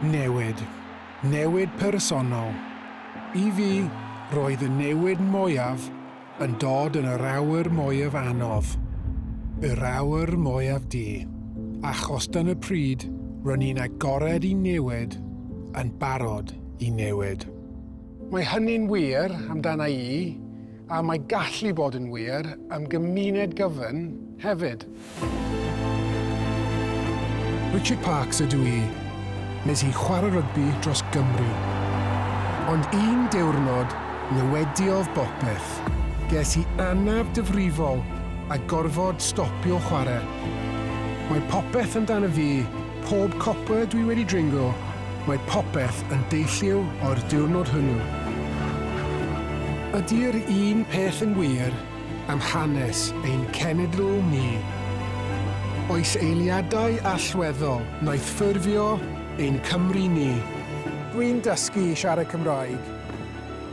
Newid. Newid personol. I fi, roedd y newid mwyaf yn dod yn yr awr mwyaf anodd. Yr awr mwyaf du. Achos dyna pryd r'yn ni'n agored i newid, yn barod i newid. Mae hynny'n wir amdana i, a mae gallu bod yn wir am gymuned gyfan hefyd. Richard Parks ydw i. Nes i chwarae rygbi dros Gymru. Ond un diwrnod, newidiodd bopeth. Ges i anaf difrifol a gorfod stopio chwarae. Mae popeth amdano fi, pob copa dwi wedi dringo, mae popeth yn deillio o'r diwrnod hwnnw. Ydy'r un peth yn wir am hanes ein cenedl ni. Oes eiliadau allweddol wnaeth ffurfio ein Cymru ni. Dwi'n dysgu i siarad Cymraeg.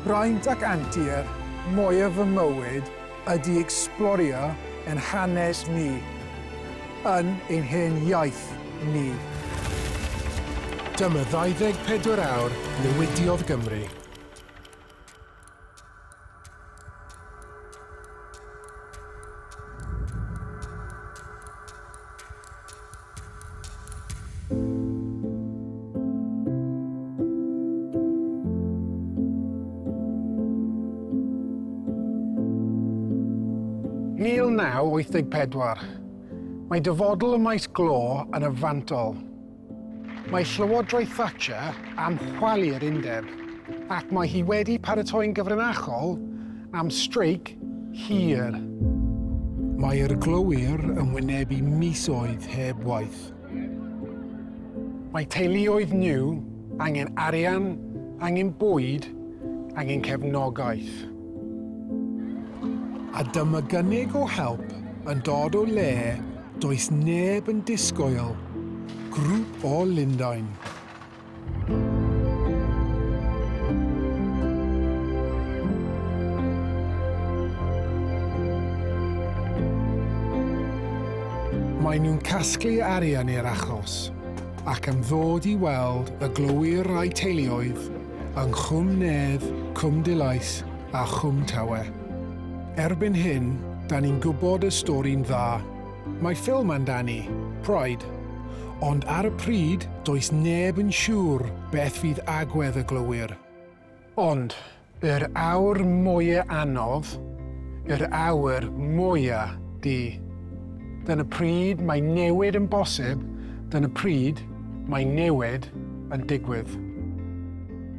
Braint ac antur mwyaf fy mywyd ydy ecsblorio ein hanes ni, yn ein hen iaith ni. Dyma 24 awr newidiodd Gymru. ...1984. Mae dyfodol y maes glo yn y fantol. Mae Llywodraeth Thatcher am chwalu'r undeb, ac mae hi wedi paratoi'n gyfrinachol am streic hir. Mae'r glowyr yn wynebu misoedd heb waith. Mae teuluoedd nhw angen arian, angen bwyd, angen cefnogaeth. A dyma gynnig o help yn dod o le does neb yn disgwyl, grŵp o Lundain. Maen nhw'n casglu arian i'r achos ac am ddod i weld y glowyr a'u teuluoedd yng Nghwm Nedd, Cwm Dulais a Chwm Tawe. Erbyn hyn, da ni'n gwybod y stori'n dda. Mae ffilm amdani, Pride. Ond ar y pryd, does neb yn siŵr beth fydd agwedd y glowyr. Ond, yr awr mwya anodd, yr awr mwya du. Dyna pryd mae newid yn bosib, dyna pryd mae newid yn digwydd.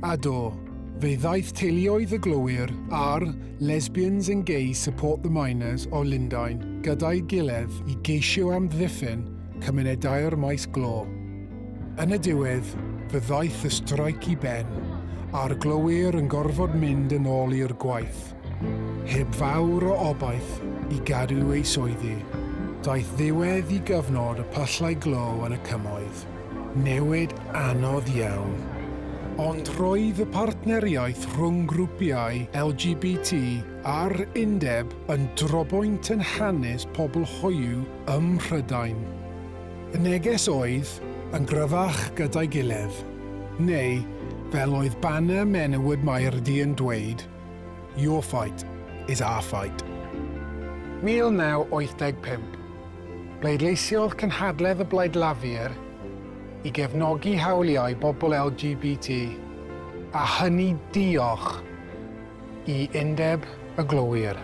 A do, fe ddaeth teuluoedd y glowyr a'r Lesbians and Gays Support the Miners o Lundain gyda'i gilydd i geisio amddiffyn cymunedau'r maes glo. Yn y diwedd, fe ddaeth y streic i ben, a'r glowyr yn gorfod mynd yn ôl i'r gwaith. Heb fawr o obaith i gadw eu swyddi, daeth ddiwedd i gyfnod y pyllau glo yn y Cymoedd. Newid anodd iawn. Ond roedd y partneriaeth rhwng grwpiau LGBT a'r undeb yn drobwynt yn hanes pobl hoyw ym Mhrydain. Y neges oedd, yn gryfach gyda'i gilydd, neu, fel oedd banner menywod Maerdy yn dweud, Your fight is our fight. 1985. Pleidleisiodd cynhadledd y Blaid Lafur i gefnogi hawliau bobl LGBT, a hynny diolch i Undeb y Glowyr.